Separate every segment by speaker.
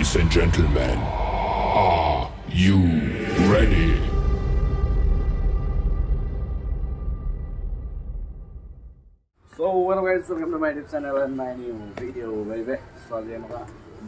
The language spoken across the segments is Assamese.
Speaker 1: Ladies and gentlemen, are you ready?
Speaker 2: So hello guys, welcome to my YouTube channel and my new video baby. So আজি এনেকুৱা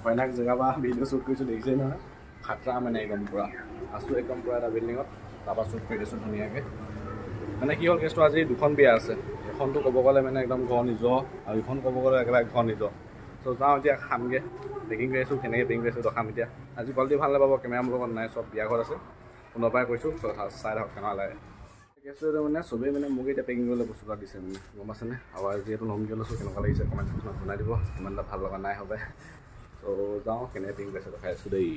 Speaker 2: ভয়ানক জেগা বা ভিডিঅ' শ্বুট কৰিছোঁ, দেখিছেই নহয়, খাতৰা মানে একদম পূৰা আছোঁ, একদম পূৰা এটা বিল্ডিঙত, তাৰপৰা শ্বুট কৰি দিছোঁ ধুনীয়াকৈ। মানে কি হ'ল কেছটো, আজি দুখন বিয়া আছে, এখনটো ক'ব গ'লে মানে একদম ঘৰ নিজৰ, আৰু ইখন ক'ব গ'লে একেবাৰে ঘৰ নিজৰ। চ' যাওঁ এতিয়া খামগৈ, পেকিং কৰি আছোঁ, কেনেকৈ পেকিং কৰিছোঁ দেখাম এতিয়া। আজি কোৱালিটি ভাল নাপাব, কেমেৰা মোৰ লগত নাই, চব বিয়া ঘৰত আছে, পুনৰ পৰাই কৈছোঁ। চ' চাই থাকক কেনেকুৱা লাগে কেছটো। মানে চবেই মানে মোক এতিয়া পেকিং কৰিবলৈ বস্তু এটা দিছে মানে, গম পাইছেনে? আৰু আজি যিহেতু নতুনকৈ লৈছোঁ, কেনেকুৱা লাগিছে কমেণ্ট ছেকশ্যনত জনাই দিব, ইমান এটা ভাল লগা নাই হবে। চ' যাওঁ, কেনেকৈ পেকিং কৰিছে দেখাই আছোঁ দেই।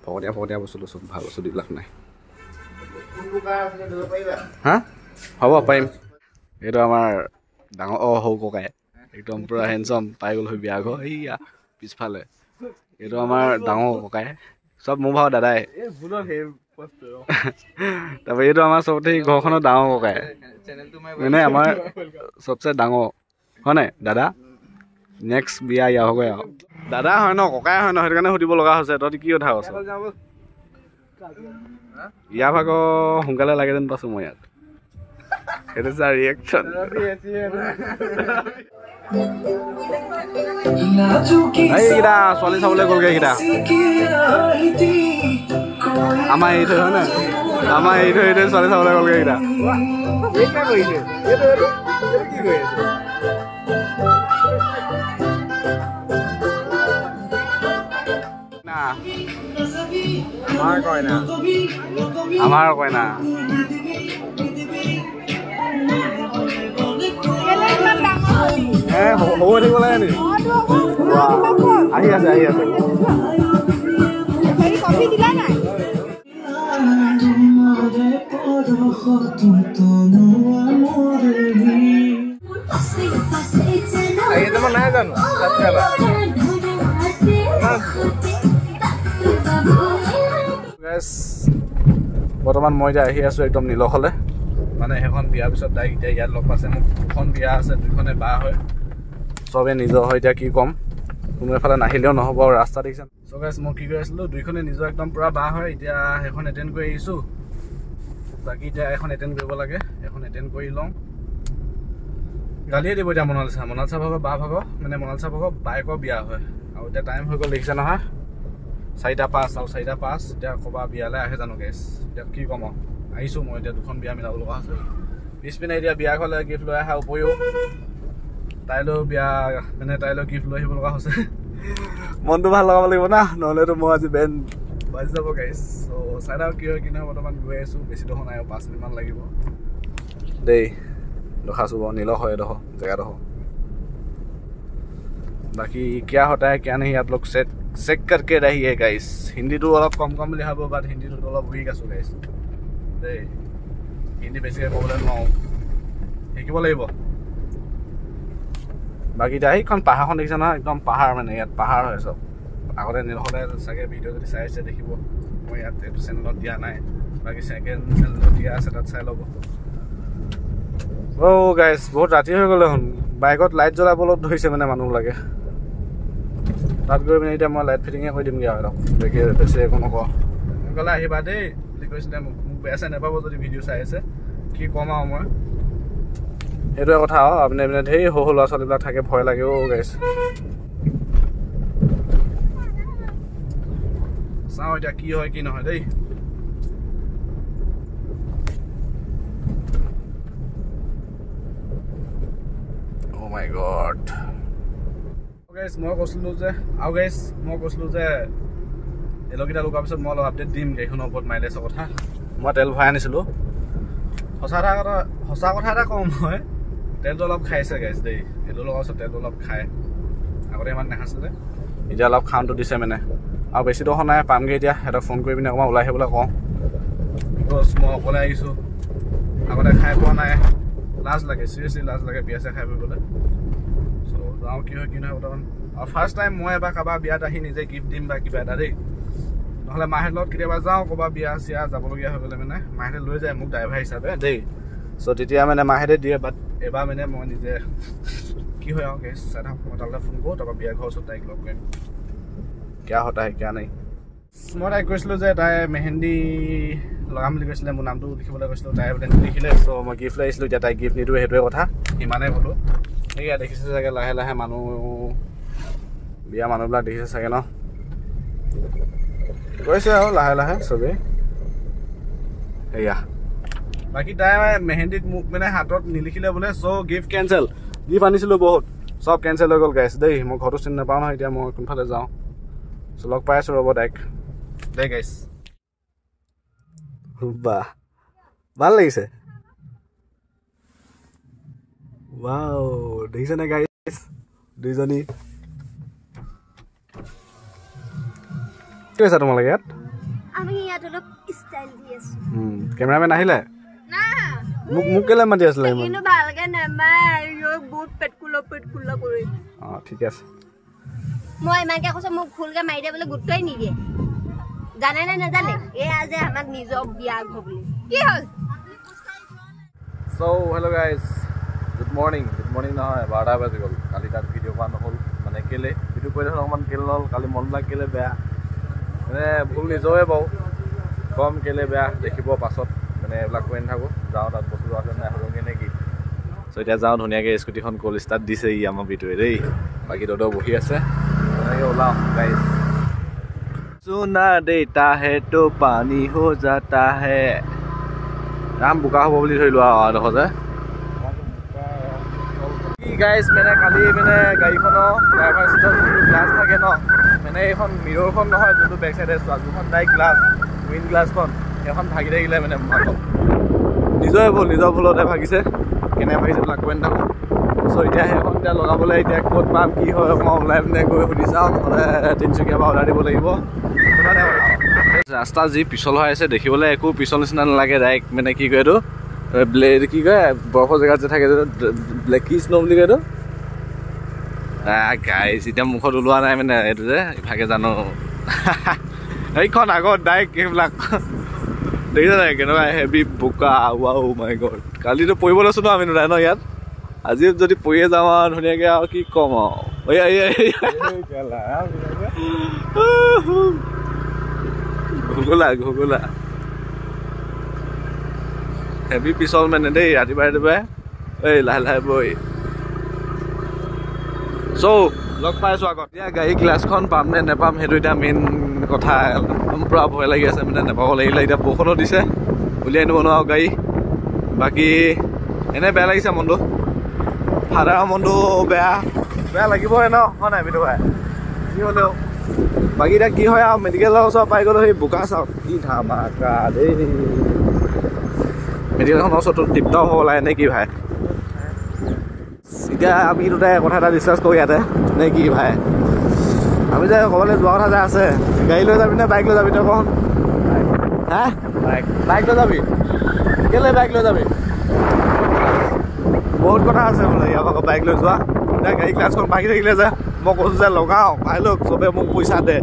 Speaker 2: ফকতীয়া ফকতীয়া বস্তু লৈছোঁ, ভাল বস্তু দি লাভ নাই। হা হ'ব পাৰিম। এইটো আমাৰ ডাঙৰ সৰু ককাই, একদম পূৰা হেণ্ডচাম পাই গ'ল হৈ বিয়া ঘৰ। এইয়া পিছফালে এইটো আমাৰ ডাঙৰ ককাই, চব মোৰ ভাগৰ দাদাই। তাৰপৰা এইটো আমাৰ চবতে ঘৰখনৰ ডাঙৰ ককাই, মানে আমাৰ চবচে ডাঙৰ হয় নাই দাদা? নেক্সট বিয়া ইয়াৰ ভাগৰে আৰু দাদা হয় ন, ককাই হয় ন, সেইটো কাৰণে সুধিব লগা হৈছে। তহঁতি কি কথা কৈছ? ইয়াৰ ভাগৰ সোনকালে লাগে যেন পাইছোঁ মই ইয়াত। সেইটো চা ৰিয়েকশ্যন। এইকেইটা ছোৱালী চাবলৈ গ'লগৈ, এইকেইটা আমাৰ এৰি থৈ হয় নাই, আমাৰ এৰি থৈ এৰি থৈ ছোৱালী চাবলৈ গ'লগৈ এইকেইটা। আমাৰ কইনা হ'ব থাকিব লাগে নি? আহি আছে, আহি আছে।
Speaker 3: নাই জানো।
Speaker 2: বৰ্তমান মই এতিয়া আহি আছোঁ একদম নীলখলে, মানে সেইখন বিয়াৰ পিছত তাইক এতিয়া ইয়াত লগ পাইছে মোক। দুখন বিয়া আছে, দুইখনে বা হয়, চবেই নিজৰ হয়। এতিয়া কি ক'ম, কোনো এফালে নাহিলেও নহ'ব আৰু ৰাস্তা দেখিছে। চ' গাইছ, মই কি কৰি আছিলোঁ, দুইখনে নিজৰ একদম পূৰা বা হয়। এতিয়া সেইখন এটেণ্ড কৰি আহিছোঁ, বাকী এতিয়া এখন এটেণ্ড কৰিব লাগে, এখন এটেণ্ড কৰি লওঁ। গালিয়ে দিব এতিয়া মনালিচা, মনালিচা ভাগৰ বা ভাগৰ, মানে মনালিচা ভাগৰ বাইকৰ বিয়া হয়। আৰু এতিয়া টাইম হৈ গ'ল দেখিছে নহয়, 4:05, আৰু 4:05 এতিয়া ক'ৰবাত বিয়ালৈ আহে জানো গেছ? এতিয়া কি ক'ম আৰু, আহিছোঁ মই এতিয়া দুখন বিয়া মিলাব লগা হৈছে। পিছপিনে এতিয়া বিয়া ঘৰলৈ গিফ্ট লৈ অহাৰ উপৰিও তাইলৈও বিয়া, মানে তাইলৈ গিফ্ট লৈ আহিব লগা হৈছে। মনটো ভাল লগাব লাগিব না, নহ'লেতো মই আজি বেন বাজি যাব গাইছ। চ' চাই থাকক কি হয় কি নহয়। বৰ্তমান গৈ আছোঁ, বেছি ডোখৰ নাই, আৰু 5 মিনিটমান লাগিব দেই। দেখাছোঁ বাৰু, নীলখ হয় এডোখৰ জেগাডোখৰ। বাকী क्या होता है क्या नहीं आप लोग চেক करके रहिए গাইছ। হিন্দীটো অলপ কম কম বুলি ভাবোঁ, বাট হিন্দীটোত অলপ উইক আছোঁ গাইছ দেই। হিন্দী বেছিকৈ ক'বলৈ নোৱাৰোঁ, শিকিব লাগিব। বাকী এতিয়া সেইখন পাহাৰখন দেখিছে নহয়, একদম পাহাৰ, মানে ইয়াত পাহাৰ হয় চব। আগতে নীলখলে চাগে ভিডিঅ' যদি চাইছে দেখিব, মই ইয়াত এইটো চেনেলত দিয়া নাই, বাকী ছেকেণ্ড চেনেলত দিয়া আছে, তাত চাই ল'ব। অ' গাইছ, বহুত ৰাতি হৈ গ'ল দেখোন, বাইকত লাইট জ্বলাব অলপ ধৰিছে মানে মানুহবিলাকে। তাত গৈ পিনে এতিয়া মই লাইট ফিটিঙে কৰি দিমগৈ আৰু, বেছি একো নকওঁ। সোনকালে আহিবা দেই বুলি কৈছিলে মোক, মোক বেয়া চেয়া নাপাব যদি ভিডিঅ' চাই আছে, কি ক'ম আৰু মই, সেইটোৱে কথা। আৰু আপুনি মানে ধেৰ সৰু সৰু ল'ৰা ছোৱালীবিলাক থাকে, ভয় লাগে অ' গাইছ। চাওঁ এতিয়া কি হয় কি নহয় দেই। অ' মাই গড গাইছ, মই কৈছিলোঁ যে, আৰু গাইছ মই কৈছিলোঁ যে এলকেইটা লগোৱাৰ পিছত মই অলপ আপডেট দিম গাড়ীখনৰ ওপৰত, মাইলেজৰ কথা। মই তেল ভৰাই আনিছিলোঁ, সঁচা কথা এটা কওঁ মই, তেলটো অলপ খাইছে গাইছ দেই। তেলটো লগাৰ পিছত তেলটো অলপ খায়, আগতে ইমান নাখাইছিলে, এতিয়া অলপ খাওঁটো দিছে মানে। আৰু বেছি ডোখৰ নাই, পামগৈ এতিয়া। সিহঁতক ফোন কৰি পিনে অকণমান ওলাই আহিবলৈ কওঁ, because মই অকলে আহিছোঁ, আগতে খাই পোৱা নাই, লাজ লাগে, চিৰিয়াছলি লাজ লাগে বিয়া চিয়া খাই ফুৰিবলৈ। চ' যাওঁ কি হয় কি নহয় বৰ্তমান। আৰু ফাৰ্ষ্ট টাইম মই এবাৰ কাৰোবাৰ বিয়াত আহি নিজে গিফ্ট দিম বা কিবা এটা দেই, নহ'লে মাহঁতৰ লগত কেতিয়াবা যাওঁ ক'ৰবাত বিয়া চিয়া যাবলগীয়া হৈ গ'লে মানে মাহঁতে লৈ যায় মোক ড্ৰাইভাৰ হিচাপে দেই। চ' তেতিয়া মানে মাহঁতে দিয়ে, বাট এবাৰ মানে মই নিজে কি হয় আৰু গেছ চাই থাকক, মই তালৈ ফোন কৰোঁ, তাৰপৰা বিয়া ঘৰৰ ওচৰত তাইক লগ কৰিম, কিয়া হতা হে কিয়া নাই। মই তাইক কৈছিলোঁ যে তাই মেহেন্দি লগাম বুলি কৈছিলে, মোৰ নামটো লিখিবলৈ কৈছিলোঁ, তাই বোলে নিলিখিলে। চ' মই গিফ্ট লৈ আহিছিলোঁ, এতিয়া তাইক গিফ্ট নিদিওঁ, সেইটোৱে কথা, সিমানেই ক'লোঁ। সেয়া দেখিছে চাগে লাহে লাহে মানুহ, বিয়া মানুহবিলাক দেখিছে চাগে ন, গৈছে আৰু লাহে লাহে চবেই। সেয়া বাকী তাই মেহেন্দিত মোক মানে হাতত নিলিখিলে বোলে, চ' গিফ্ট কেঞ্চেল। গিফ্ট আনিছিলোঁ বহুত, চব কেঞ্চেল হৈ গ'ল গাইছ দেই। মই ঘৰটো চিনি নাপাওঁ নহয় এতিয়া, মই কোনফালে যাওঁ। চ' লগ পাই আছোঁ ৰ'ব তাইক দেই গাইছ। বাহ ভাল লাগিছে, ৱাও দেখিছেনে গাইছ দুইজনী। কি কৈছা তোমালোকে ইয়াত?
Speaker 3: আমি ইয়াত অলপ ষ্টাইল দি আছো।
Speaker 2: কেমেৰামেন আহিলে? মোক কেলে মাতি আছিলে?
Speaker 3: কিন্তু ভালকে নামাই, বহুত পেট কুলা পেট কুলা কৰি।
Speaker 2: অ ঠিক আছে,
Speaker 3: মই ইমানকে কৈছো, মোক ভুলকে মাৰি দে বোলে গুৰুত্বই নিদিয়ে, জানে নে নাজানে এয়া যে আমাক নিজৰ বিয়া ঘৰ বুলি। কি হ'ল?
Speaker 2: So hello guys, good morning. Good morning নহয়, 12টা বাজি গ'ল। কালি তাত ভিডিঅ' কৰা নহ'ল, মানে কেলে ভিডিঅ' কৰি দেখোন অকণমান কেলে নহ'ল, কালি মনবিলাক কেলে বেয়া, মানে ভুল নিজৰে বাৰু, কম কেলে বেয়া দেখিব পাছত, মানে এইবিলাক কৈ নাথাকোঁ। যাওঁ তাত বস্তু আছে নাই সুধোঁগৈ নে কি। চ' এতিয়া যাওঁ ধুনীয়াকৈ, স্কুটিখন কল ষ্টাৰ্ট দিছে ই আমাৰ বিটোৱে দেই। বাকী দদৌ বহি আছে, তেনেকৈ ওলাওঁ গাইজ। চুনা দেতা হে তো পানী हो जाता है। ৰাম বোকা হ'ব বুলি ধৰিলোঁ আৰু এডোখৰ যে কি গাইজ। মানে কালি মানে গাড়ীখনৰ ড্ৰাইভাৰ চিটত যোনটো গ্লাছ থাকে ন, মানে এইখন মিৰৰখন নহয়, যোনটো বেক চাইডে চোৱা যোনখন ডাইৰেক্ট গ্লাছ, উইণ্ড গ্লাছখন, সেইখন ভাগি থাকিলে মানে নিজৰে ভুল, নিজৰ ভুলতে ভাগিছে, কেনে ভাগিছে এইবিলাক কৈ নাথাকোঁ। চ' এতিয়া সেইখন এতিয়া লগাবলৈ এতিয়া ক'ত পাম কি হয় অকণমান ওলাই পিনে গৈ সুধি চাওঁ, নহ'লে তিনিচুকীয়াৰ পৰা অৰ্ডাৰ দিব লাগিব। ৰাস্তা যি পিছল হৈ আছে, দেখিবলৈ একো পিছল নিচিনা নালাগে, ডাইৰেক্ট মানে কি কয় এইটো ব্লেড কি কয় বৰফৰ জেগাত যে থাকে ব্লেকি স্ন' বুলি কয় এইটো। গাইজ এতিয়া মুখত ওলোৱা নাই মানে এইটো যে ইভাগে জানো এইখন আগত ডাইৰেক্ট সেইবিলাক দেখিছে নাই কেনেকুৱা হেভি বোকা। ৱাও মাই গড, কালিতো পৰিব লৈছোঁ ন আমি দুটাই ন ইয়াত, আজি যদি পৰিয়ে যাওঁ আৰু ধুনীয়াকৈ আৰু কি ক'ম আৰু। ঘুগুলা ঘুগুলা হেভি পিছল মানে দেই, ৰাতিপুৱাই ৰাতিপুৱাই এই লাহে লাহে বৈ। চ' লগ পাইছোঁ আগত। এতিয়া গাড়ী গ্লাছখন পাম নে নেপাম সেইটো এতিয়া মেইন কথা, একদম পূৰা ভয় লাগি আছে, মানে নেপাব লাগিলে। এতিয়া বৰষুণো দিছে, উলিয়াই নিব নোৱাৰোঁ গাড়ী। বাকী এনেই বেয়া লাগিছে মনটো, ফাদাৰৰ মনটো বেয়া বেয়া লাগিবই ন, হয় নাই বিটু ভাই? যি হ'লেও বাকী এতিয়া কি হয় আৰু। মেডিকেলৰ ওচৰত পাই গ'লো, সেই বোকা চাওক কি ধামাকা দেই। মেডিকেলখনৰ ওচৰতো টিপটপ হ'ব লাগে নে কি ভাই? এতিয়া আমি দুটাই কথা এটা ডিছকাছ কৰোঁ ইয়াতে নে কি ভাই? আমি যে ক'ৰবালৈ যোৱা কথা যে আছে, গাড়ী লৈ যাবি নে বাইক লৈ যাবি তই কচোন? হা, বাইক লৈ যাবি? কেলৈ বাইক লৈ যাবি? বহুত কথা আছে বোলে ইয়াৰ আকৌ বাইক লৈ যোৱা। এতিয়া গাড়ী গ্লাছখন ভাগি থাকিলে যে মই কৈছোঁ যে লগাওঁ ভাই লোক, চবে মোক পইচা দে।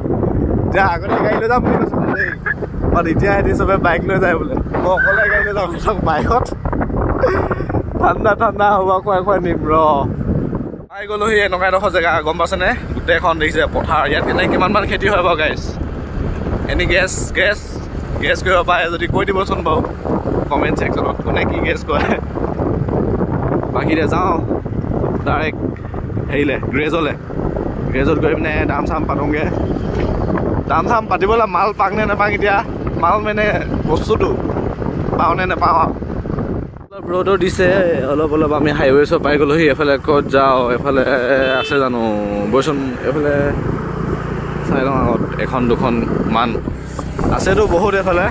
Speaker 2: এতিয়া আগতে গাড়ী লৈ যাম বুলি কৈছিলে দেই, বাট এতিয়া সিহঁতি চবে বাইক লৈ যায় বোলে, মই অকলে গাড়ী লৈ যাম বাইকত। ঠাণ্ডা ঠাণ্ডা হ'ব খুৱাই খুৱাই নিম ৰ। পাই গ'লোহি এনেকুৱা এডোখৰ জেগা, গম পাইছেনে? গোটেইখন দেখিছে পথাৰ। ইয়াত কেনে কিমানমান খেতি হয় বাৰু guys? Any gas gas gas কৰিব পাৰে যদি কৈ দিবচোন বাৰু কমেণ্ট ছেকশ্যনত, কোনে কি গেছ কৰে। বাকী এতিয়া যাওঁ ডাইৰেক্ট হেৰিলে, গ্ৰেজলৈ। গ্ৰেজত গৈ পিনে দাম চাম পাতোঁগৈ। দাম চাম পাতিবলৈ মাল পাং নে নাপাং এতিয়া, মাল মানে বস্তুটো পাওঁ নে নাপাওঁ আৰু। অলপ ৰ'দো দিছে অলপ অলপ। আমি হাইৱে ওচৰ পাই গ'লোহি। এইফালে ক'ত যাওঁ, এইফালে আছে জানো বৈচোন, এইফালে চাই লওঁ আগত। এখন দুখনমান আছেতো বহুত এইফালে,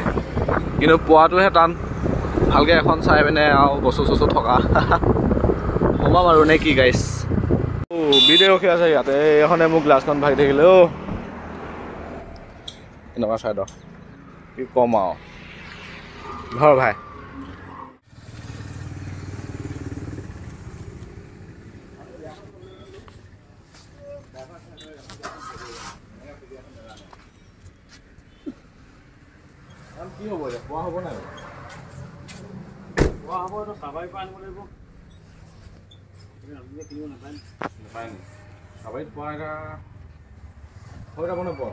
Speaker 2: কিন্তু পোৱাটোহে টান। ভালকৈ এখন চাই পিনে আৰু বস্তু চস্তু থকা সোমাম আৰু নে কি গাইছ? বিদে ৰখি আছে ইয়াতে, এইখনে মোক গ্লাছখন ভাগি থাকিলে অ'। এনেকুৱা চাইডৰ কি ক'ম আৰু। ধৰ ভাই, কি হ'ব এতিয়া? পোৱা হ'ব নাই? পোৱা হ'ব, এইটো চাবাই পৰা আনিব লাগিব। নাপায় নি খাবাৰীত পোৱা এটা হৈ যাব নোপোৱা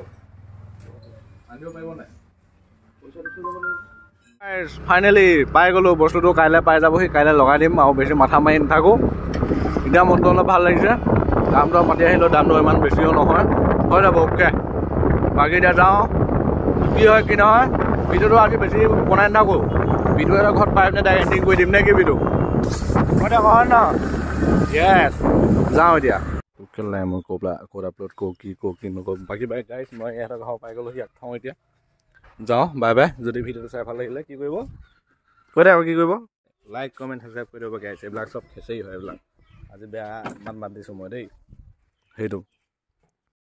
Speaker 2: আনিব পাৰিব নাই। ফাইনেলি পাই গ'লোঁ বস্তুটো, কাইলৈ পাই যাবহি, কাইলৈ লগাই দিম আৰু বেছি মাথা মাৰি নাথাকোঁ। এতিয়া মনটো অলপ ভাল লাগিছে, দামটো মাতি আহিলেও দামটো ইমান বেছিও নহয়, হৈ যাব অ'কে। বাকী এতিয়া যাওঁ, কি হয় কি নহয় ভিডিঅ'টো আজি বেছি বনাই নাথাকোঁ, ভিডিঅ' এটা ঘৰত পাই পিনে ডাইৰেক্ট এণ্ডিং কৰি দিম নে কি ভিডিঅ' হয় ন? য়েছ, যাওঁ এতিয়া। কেলে মই ক'ত ক'ত আপলোড কৰোঁ, কি কৰোঁ কি নকৰোঁ। বাকী বাই গাইজ, মই ইহঁতৰ ঘৰ পাই গ'লোঁ, ইয়াত থওঁ এতিয়া, যাওঁ, বাই বাই। যদি ভিডিঅ'টো চাই ভাল লাগিলে কি কৰিব কৈ দে আকৌ, কি কৰিব? লাইক কমেণ্ট ছাবস্ক্ৰাইব কৰি দিব গাইজ। এইবিলাক চব খেচেৰি হয়, এইবিলাক আজি বেয়া মাত মাত দিছোঁ মই দেই সেইটো।